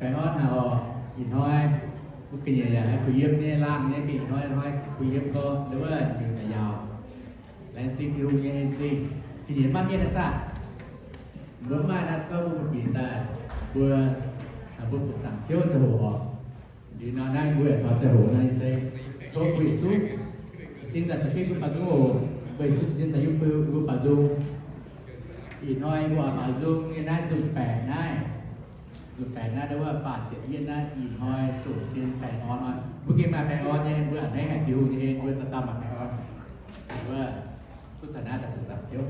Baengh orn haic oc. Ih hnoi mbuo ga'nyiec yaac haih kuh yiem nyei, laangh nyei, ga'nyiec hnoi hnoi kuh yiem gorx, ndau wuov nyungc naaic yaauc. Laengz zingh Tin-Hungh nyei en zingh. Ga'nyiec maiv mienh naaiv saah? Mbuo mv maaih naaiv se gorngv mbuo bieqc daaih, mbuo, mbuo buoqc zaangc Ziouv ziangh hoc oc. Liuz nor naaiv mbuo yaac taux ziangh hoc nor se tov mbuo yietc zungv sin daaih caux jienv mbuo baaux nzung oc. Mbuo yietc zungv sin daaih yiem mbuo baaux nzung. Ih hnoi mbuo oix baaux nzung nyei naaiv nzung baengc naaiv. Nzung baengc naaiv ndau wuov faah ziepc yietv naaiv, ih hnoi zoux sin baengh orn hnoi. Mbuo gengh maaih baengh orn nyei, mbuo a'hneiv haic Tin-Hungh nyei en, mbuo dauh dauh maaih baengh orn. Wuov, duqv taux naaiv daaih zoux zaangc Ziouv.